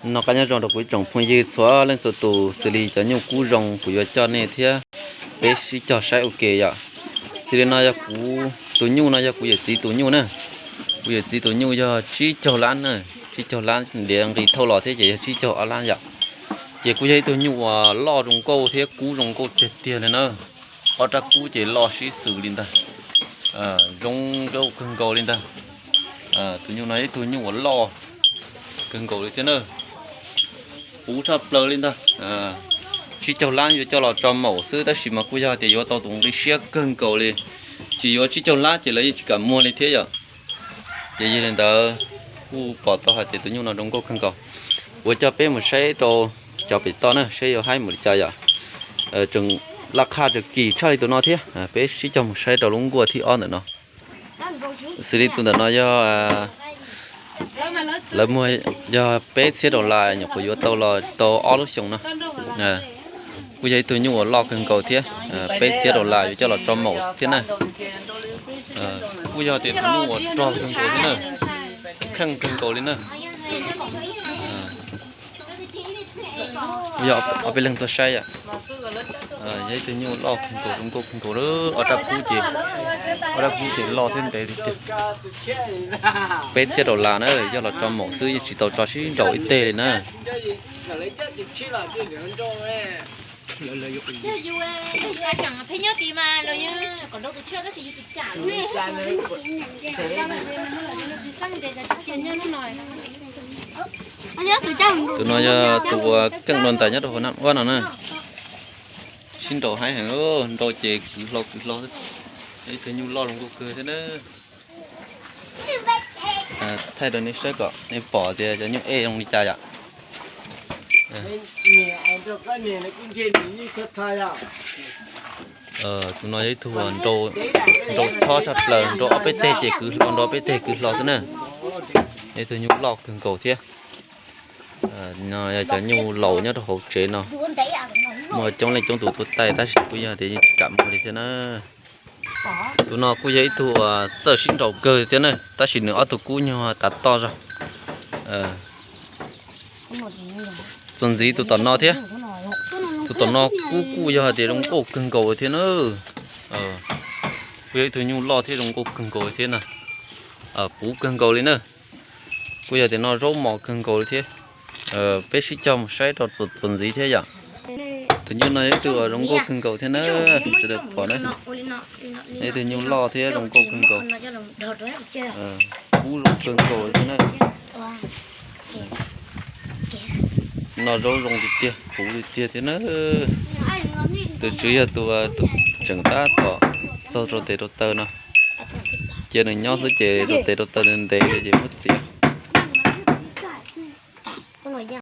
Noj qab nyob zoo rau kuv ib tsoom phooj ywg txhua leej txhua tus, xws li cov nyuj kub zoo kuv yuav coj nej thiab peb sib cog saib ua ke yom. Xws li no yog kuv tus nyuj no yog kuv yawm txiv tus nyuj na. Kuv yawm txiv tus nyuj yog tsib caug lab na, tsib caug lab ntiav nqis thauj los thiab ces yog tsib caug ob lab yom. Ces kuj yog ib tug nyuj uas loj zoo nkauj thiab kub zoo nkauj tiag tiag li na. Ob rab kub ces loj sib xws li ntag, zoo nkauj kawg nkaus li ntag. Tus nyuj no ib tug nyuj uas loj kawg nkaus li thiab na. Puv tshaj plaws li ntag. Tsib caug lab yuav coj los tso maum xwb tab sis mas kuj yog tias yuav tau tus nqi siab kawg nkaus li. Tsis yuav tsib caug lab ces lawv yeej tsis kam muag li thiab yom. Ces yog li ntawd kuj pom tau hais tias tus nyuj no zoo nkauj kawg nkaus. Kuv coj peb mus saib rau cov pem toj na, saib yuav haib mus li cas yom. Tseem laj qha tseem kim tshaj li tus no thiab. Peb sib cog mus saib rau lub nkuaj thib ob ntawm no. Xws li tus ntawm no yog lawv muag yog peb txhiab dollar, nyuam qhuav yuav tau los tau ob lub xyoos no. Kuj yog ib tug nyuj uas loj kawg nkaus thiab, peb txhiab dollar yuav coj los tso maum thiab na. Kuj yog tias tus nyuj uas rog kawg nkaus thiab na, kheej kawg nkaus li na. Kuj yog ob peb leeg tuaj saib yom. Yog ib tug nyuj loj kawg nkaus, zoo nkauj kawg nkaus, ob rab kub ces, ob rab kub ces loj thiab ntev li tiag. Peb txhiab dollar na, yog los tso maum xwb yeej tsis tau tso sib nraus ib teg li na. Tus no yog tus uas keej dua ntais nyob rau hauv Naj Uab no na. Sib nraus haib heev, nrau ces kwv hlo kwv hlo xwb. Ib tug nyuj loj zoo nkauj kawg thiab na. Thaij rau nej saib kom nej pom tias cov nyuj ej zoo li cas yom. Tus no yog ib tug nrau txhob tshaj plaws, nrau ob peb teg ces kwv hlo, nrau ob peb teg kwv hlo xwb na. Ib tug nyuj loj kawg nkaus thiab. No yog cov nyuj laus nyob rau hauv tsev no. Muaj coob leej coob tus tuaj taij tab sis kuj yog tias yeej tsis kam muag li thiab na. Tus no kuj yog ib tug uas txawj sib nraus kawg thiab na, tab sis nws ob tug kub nyuag tav toj zog. Txuas ntxiv tus tom no thiab. Tus tom no kub kuj yog hais tias zoo nkauj kawg nkaus thiab na. Kuj yog ib tug nyuj loj thiab zoo nkauj kawg nkaus thiab na. Puv kawg nkaus li na. Kuj yog tias no zaub mos kawg nkaus li thiab. Peb sib cog mus saib rau txuas ntxiv thiab yom. Tus nyuj no yog ib tug zoo nkauj kawg nkaus thiab na, sawv daws pom na. Ib tug nyuj loj thiab zoo nkauj kawg nkaus. Kub zoo kawg nkaus thiab na. No zaub zoo tiag tiag, puv tiag tiag thiab na. Tus tswv yog tus, tus tseem tab tom txog rau tes rau taw no. Cia nws nyob xwb ces rau tes rau taw ntev ntev ces muab txiav.